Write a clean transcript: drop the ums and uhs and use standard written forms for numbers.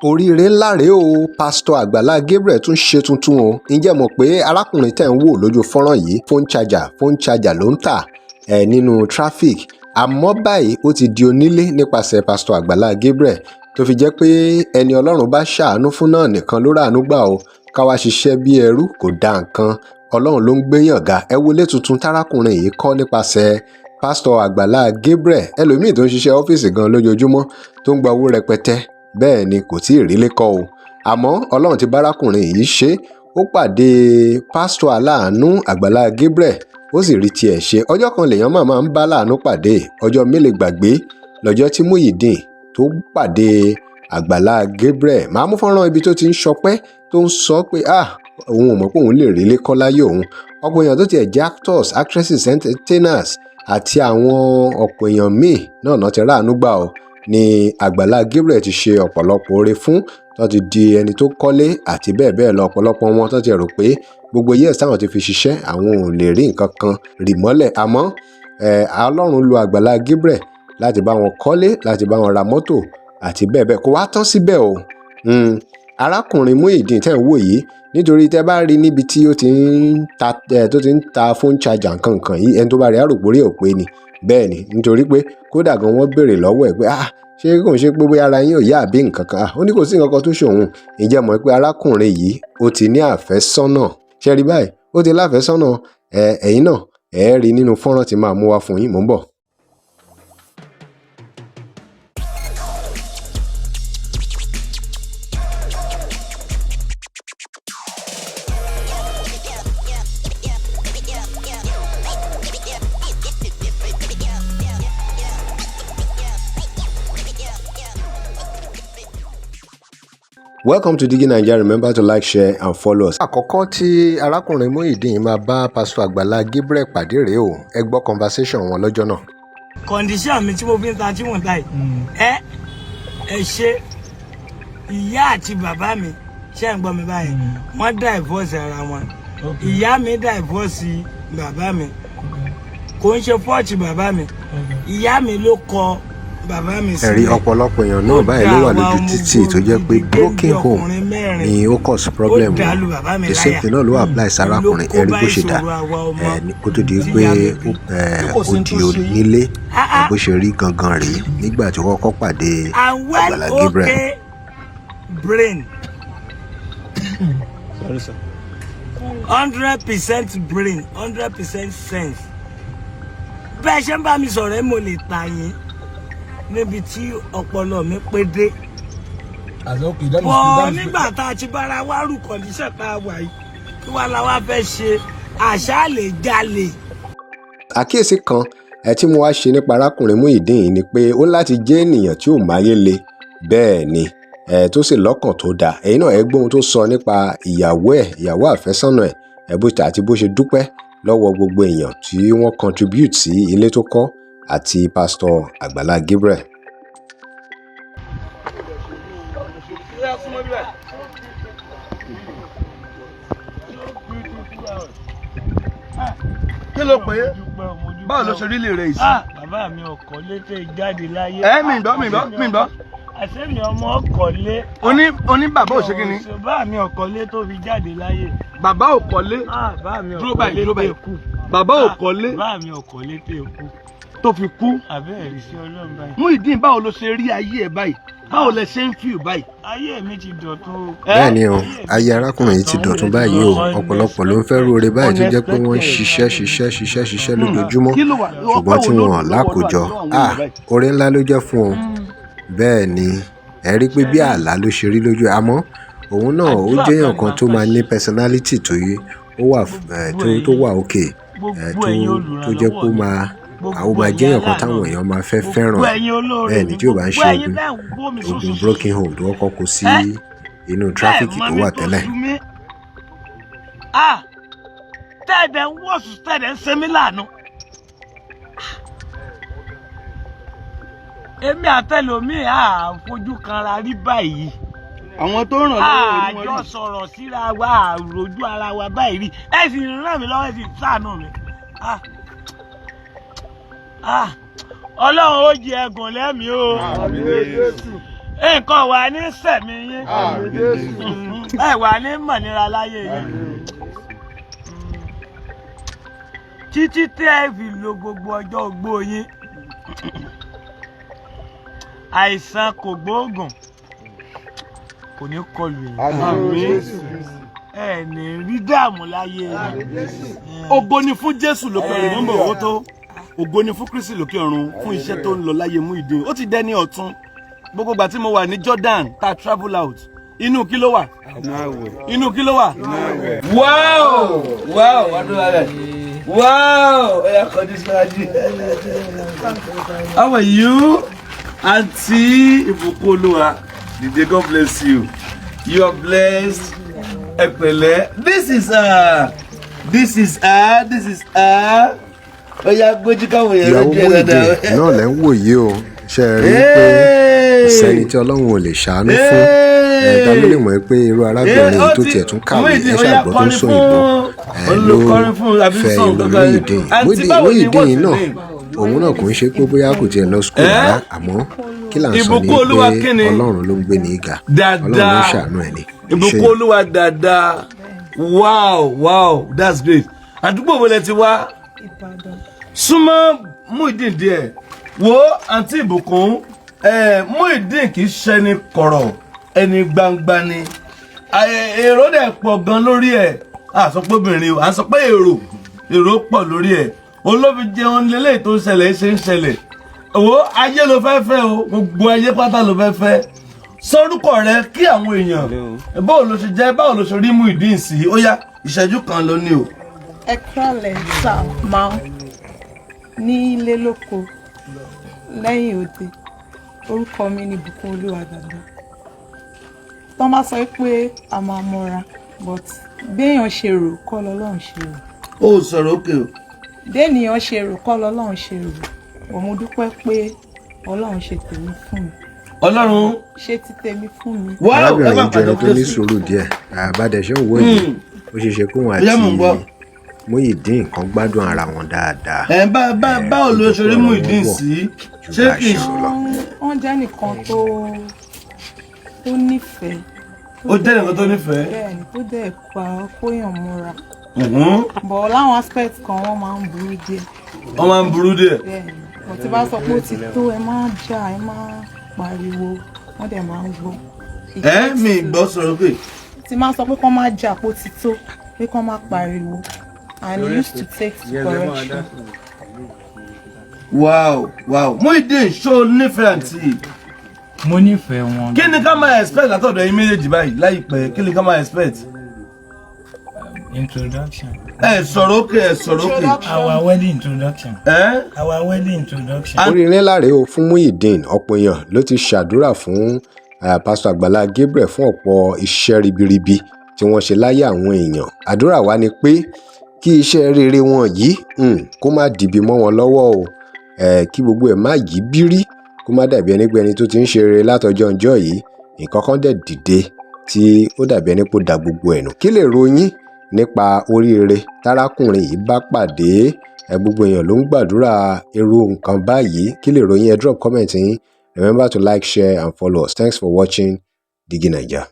Oríire ńlá rèé o, Pásítọ̀ Àgbàlá Gabriel tún ṣe tuntun o. Ǹjẹ́ mọ̀ pé arákùnrin tẹ́ ń wò lójú fọ́nrán yìí, phone charger ló ń tà ẹ̀ nínú traffic. Àmọ́ báyìí, ó ti di onílé nípasẹ̀ Pásítọ̀ Àgbàlá Gabriel, tó fi jẹ́ pé ẹni Ọlọ́run bá ṣàánú fún náà nìkan ló ráàánú gbà o. Ká wá ṣiṣẹ́ bí ẹrú kò dá nǹkan, Ọlọ́run ló ń gbéyàn ga. Ẹ wọlé tuntun tárákùnrin yìí kọ́ nípasẹ̀ Pásítọ̀ Àgbàlá Gabriel. Ẹlòmíì tó ń ṣiṣẹ́ ọ́fíìsì gan lójoojúmọ́, tó ń gba owó rẹpẹtẹ, bẹ́ẹ̀ ni kò tí ì rílé kọ́ o. Àmọ́ Ọlọ́run ti bárákùnrin yìí ṣe, ó pàdé pásítọ̀ aláàánú Àgbàlá Gabriel, ó sì rí tiẹ̀ ṣe. Ọjọ́ kan lèèyàn máa ń bá láàánú pàdé, ọjọ́ mélòó gbàgbé lọ́jọ́ tí Muyideen tó pàdé Àgbàlá Gabriel. Màá mú fọ́nrán ibi tó ti ń sọpẹ́, tó ń sọ pé ah, òun ò mọ̀ pé òun lè rílé kọ́ láyé òun. Ọ̀pọ̀ èèyàn tó tiẹ̀ jẹ́ actors, actresses, entertainers àti àwọn ọ̀pọ̀ èèyàn míì náà ti ráàánú gbà ọ́ ní Àgbàlá Gabriel ti ṣe ọ̀pọ̀lọpọ̀ oore fún, tó ti di ẹni tó kọ́lé àti bẹ́ẹ̀ bẹ́ẹ̀ lọ. Ọ̀pọ̀lọpọ̀ wọn tó ti rò pé gbogbo years táwọn ti fi ṣiṣẹ́, àwọn ò lè rí nǹkan kan rì mọ́lẹ̀, àmọ́ Ọlọ́run lo Àgbàlá Gabriel láti bá wọn kọ́lé, láti bá wọn ra mọ́tò àti bẹ́ẹ̀ bẹ́ẹ̀. Kò wá tán síbẹ̀ o. Arákùnrin Muyideen tẹ́ ń wò yìí, nítorí tẹ́ bá rí níbi tí ó ti ń ta tó ti ń ta phone charger nǹkan yìí, ẹni tó bá rí àròpórí ò pé ni. Bẹ́ẹ̀ ni, nítorí pé kódà gan wọ́n béèrè lọ́wọ́ ẹ̀ pé, "Ah, ṣé kò ń ṣe pé bóyá ara yín ò yá àbí nǹkan kan?" Ó ní kò sí nǹkan kan tó ṣòun. Ǹjẹ́ mọ̀ pé arákùnrin yìí, ó ti ní àfẹ́sọ́nà? Ṣe rí báyìí, ó ti láfẹ́sọ́nà. Ẹ ẹ̀yin náà ẹ rí nínú fọ́nrán tí máa mú wá fún yín. Mò ń bọ̀. Welcome to Digi Naija. Remember to like, share and follow us. Àkọ́kọ́ tí arákùnrin Muyideen máa bá Pásítọ̀ Àgbàlá Gabriel pàdé rèé o. Ẹ gbọ́ conversation wọn lọ́jọ́ náà. Condition mi tí mo fi ń ta, tí mò ń ta yìí, ẹ ṣe ìyá àti bàbá mi, ṣé ń gbọ́ mi báyìí? Wọ́n divorce ara wọn. Ìyá mi divorce bàbá mi, kò ń ṣe fault bàbá mi. Ìyá mi ló kọ bàbá mi Ẹ̀rí sílẹ̀. ọ̀pọ̀lọpọ̀ èèyàn náà báyìí ló wà lójú títì tó jẹ́ pé broken home ni ó cause problem wọn. The same thing náà ló apply sárákùnrin. Ẹ̀rí bó ṣe dà ẹ̀ kó tó di pé ó di onílé, ẹ̀ bó ṣe rí gangan rèé nígbà tí ó kọ́kọ́ pàdé And well, Àgbàlá Gabriel. Okay, brain. Sorry, sir. 100% brain, 100% sense. Bẹ́ẹ̀ ṣe ń bá mi sọ̀rọ̀ ẹ́, mo lè ta yín níbi tí ọpọlọ mi pé dé. As okay, that is Bọ́ that is nígbà tá a ti bára wa rú condition tá a wà yìí, kí wàá la wá fẹ́ ṣe? Àṣà lè jalè. Àkíyèsí kan ẹ tí mo wá ṣe nípa arákùnrin Muyideen yìí ni pé ó láti jẹ́ ènìyàn tí ò máyé le, bẹ́ẹ̀ ni ẹ tó sì lọ́kàn tó dáa. Ẹ̀yin náà ẹ gbọ́ ohun tó sọ nípa ìyàwó ẹ̀, ìyàwó àfẹ́sọ́nà ẹ̀, ẹ bó àti bó ṣe dúpẹ́ lọ́wọ́ gbogbo èèyàn tí wọ́n contribute sí ilé tó kọ́ àti Pásítọ̀ Àgbàlá Gabriel. Kí ló pé? Báwo ló ṣe rí lè rẹ yìí sí? Ah, bàbá mi ọkọ̀ létè jáde láyé. Ẹ mi gbọ́, mi gbọ́, mi gbọ́. Àṣé mi ọmọ ọkọ̀ lé. Oní bàbá ò ṣe kí ni? Bàbá mi ọkọ̀ lé tó fi jáde láyé. Bàbá ò kọ́lé. Ah, bàbá mi Dúró ọkọ̀ báyìí, lé dúró báyìí. tó kú. Bàbá ò kọ́lé Bàbá mi ọkọ̀ lé tó kú. tó fi kú. Àbẹ́ẹ̀rí sí Ọlọ́run báyìí. Muyideen, báwo ló ṣe rí ayé ẹ báyìí? Báwo lẹ ṣe ń feel báyìí? Ayé mi ti dọ̀tun o. Bẹ́ẹ̀ ni o, ayé arákùnrin yìí ti dọ̀tun báyìí o. Ọ̀pọ̀lọpọ̀ ló ń fẹ́ róore báyìí, tó jẹ́ pé wọ́n ń ṣiṣẹ́, ṣiṣẹ́, ṣiṣẹ́, ṣiṣẹ́ lójoojúmọ́, Kí ló wà? ṣùgbọ́n tí wọn ò lákòjọ. Ah, oore ńlá ló jẹ́ fún ọ. Bẹ́ẹ̀ ni, ẹ rí pé bí àlá ló ṣe rí lójú ẹ̀. Àmọ́ òun náà, ó jẹ́yàn kan tó máa ní personality tó yé, ó wà tó wà okay, tó jẹ́ pé ó máa jẹ́yàn kan táwọn èèyàn máa fẹ́ fẹ́ràn ẹ̀. Bẹ́ẹ̀ ni, tí ò bá ń ṣe ogun broken home tó kọ́kọ́ kó sí inú traffic tó wà tẹ́lẹ̀. Ah, tẹ́ẹ̀dẹ̀ ń wọ̀sùn, tẹ́ẹ̀dẹ̀ ń ṣe mí láàánú. Èmi àtẹlómi à fojú kanra rí báyìí. Àwọn tó ràn lọ́wọ́ orí wọn Àjọ rí. sọ̀rọ̀ síra wa, àròjú ara wa báyìí rí. Ẹ sì ràn mí lọ́wọ́, ẹ sì ṣàánú mi. Ah, ah, Ọlọ́run ó jẹ ẹgùn lẹ́mìí o. Nǹkan wà ní sẹ̀mí yín, ẹ wà ní mọ̀nira láyé yín títí tẹ́ ẹ fi lo gbogbo ọjọ́ ogbó yín. Àìsàn kò gbóògùn kò ní kọlù yín, ẹ ní rí dààmú láyé yín. Ògo ni fún Jésù lókè ọ̀run. Mọ́ owó tó, ògo ni fún Kristi lókè ọ̀run fún iṣẹ́ tó ń lọ láyé Muyideen. Ó ti dẹ́ni ọ̀tun. Gbogbo ìgbà tí mo wà ní Jordan tá a travel out, inú kí ló wà? Inú kí ló wà? Wow, wà á dúró rẹ̀. Wow, ó yá, kọjú síwájú. How are you, Aunty Ìbùkún Olúwa? Dìde, God bless you. You are blessed. Ẹ pẹ̀lẹ́. This is ó yá, gbójú káwọn èèyàn Ìyàwó lójú ẹ dáadáa. Muyideen náà lẹ́ ń wò yìí o. Ṣe é rí i pé kò sẹ́ni tí Ọlọ́run ò lè ṣàánú fún? Ẹ̀ ta ló lè mọ̀ pé irú arábìnrin yìí tó tiẹ̀ tún kàwé, ẹ ṣàgbọ́ tó ń sọ òyìnbó, ẹ ló fẹ́ irú Muyideen? Muyideen náà, òun náà kò ń ṣe pé bóyá kò tiẹ̀ lọ school rárá, àmọ́ kí là ń sọ ni Ìbùkún Olúwa pé kí ni? Ọlọ́run ló ń gbé ní ga, Ọlọ́run ló ń ṣàánú ẹ̀ ní. Ìbùkún Olúwa dáadáa. Wow, that's great. Àdúgbò wo lẹ ti wá? Ìbàdàn. Súnmọ́ Muyideen díẹ̀. Wo, àǹtí Ìbùkún, Muyideen kì í ṣẹni kọ̀rọ̀, ẹni gbangba ni. Èrò dẹ̀ pọ̀ gan lórí ẹ̀. A sọ pé obìnrin o, à ń sọ pé èrò pọ̀ lórí ẹ̀. Olóbi jẹun lélẹ́yìí tó ń ṣẹlẹ̀ ṣe ń ṣẹlẹ̀. Wo, ayé ló fẹ́ fẹ́ o, gbogbo ayé pátá ló fẹ́ fẹ́. Sọrúkọ rẹ kí àwọn èèyàn, báwo ló ṣe jẹ́, báwo ló ṣe rí Muyideen sí? Ó yá, ìṣẹ́jú kan ló ní o. Ẹ kúrọ̀lẹ́ sà máa ní ilé lóko lẹ́yìn òde. Orúkọ mi ni Bùkún Olúwa Dàda. Tọ́ bá sọ pé a máa mọ́ra, but béèyàn ṣe rò kọ́ lọ́lọ́run ṣe rò. Ó sọ̀rọ̀ òkè o. Béèyàn ṣe rò kọ́ lọ́lọ́run ṣe rò. Bọ̀ mo dúpẹ́ pé Ọlọ́run ṣe tèmi fún mi. Ọlọ́run ṣe ti tèmi fún mi. Wow, ẹ Arábìnrin bá yìí jẹ́ ẹni pàdé tó ní sùúrù díẹ̀. Àbádẹ ṣé ń wò yìí, ó ṣeé ṣe kóun àti Bóyá mò ń gbọ́. Muyideen kan gbádùn ara wọn dáadáa. Ẹ bá bá báwo ló ṣe rí Muyideen sí? Ju Ṣé bá a kì í ṣe rò lọ. Wọ́n jẹ́ nìkan tó nífẹ̀ẹ́. Ó jẹ́ nìkan tó nífẹ̀ẹ́. Bẹ́ẹ̀ni, tó dẹ̀ pa kóyàn múra. Mhm. But láwọn aspect kan, wọ́n máa ń burú díẹ̀. Wọ́n máa ń burú díẹ̀. Bẹ́ẹ̀ni, but tí bá sọ pé ó ti tó, ẹ má jà, ẹ má pariwo, wọ́n dẹ̀ máa ń gbọ́. Ẹ mi gbọ́, sọ̀rọ̀ pé. Tí máa sọ pé kán má jà, pé ó ti tó, pé kán má pariwo, and he used to take to correction. Wow, Muyideen, ṣó nífẹ̀ẹ́ àǹtí? Mo nífẹ̀ẹ́ wọn. Kí ni ká máa expect látọ̀dọ̀ yín méjèèjì báyìí láìpẹ́? Kí ni ká máa expect? Introduction. Ẹ sọ̀rọ̀ òkè, ẹ sọ̀rọ̀ òkè. Our wedding introduction. Ẹ Our wedding introduction. Oríire ńlá rèé o fún Muyideen. Ọ̀pọ̀ èèyàn ló ti ṣàdúrà fún Pásítọ̀ Àgbàlá Gabriel fún ọ̀pọ̀ iṣẹ́ ribiribi tí wọ́n ṣe láyé àwọn èèyàn. Àdúrà wa ni pé kí iṣẹ́ rere wọn yìí kó má dìbì mọ́ wọn lọ́wọ́ o, kí gbogbo ẹ̀ má yí bírí, kó má dàbí ẹni pé ẹni tó ti ń ṣe rere látọjọ́ ọjọ́ yìí, nǹkan kan dẹ̀ dìde tí ó dàbí ẹni pé ó da gbogbo ẹ̀ nù. Kí lè ròyìn nípa oríire tárákùnrin yìí bá pàdé ẹ? Gbogbo èèyàn ló ń gbàdúrà irú nǹkan báyìí. Kí lè ròyìn? Ẹ drop comment yín. Remember to like, share and follow us. Thanks for watching Digi Naija.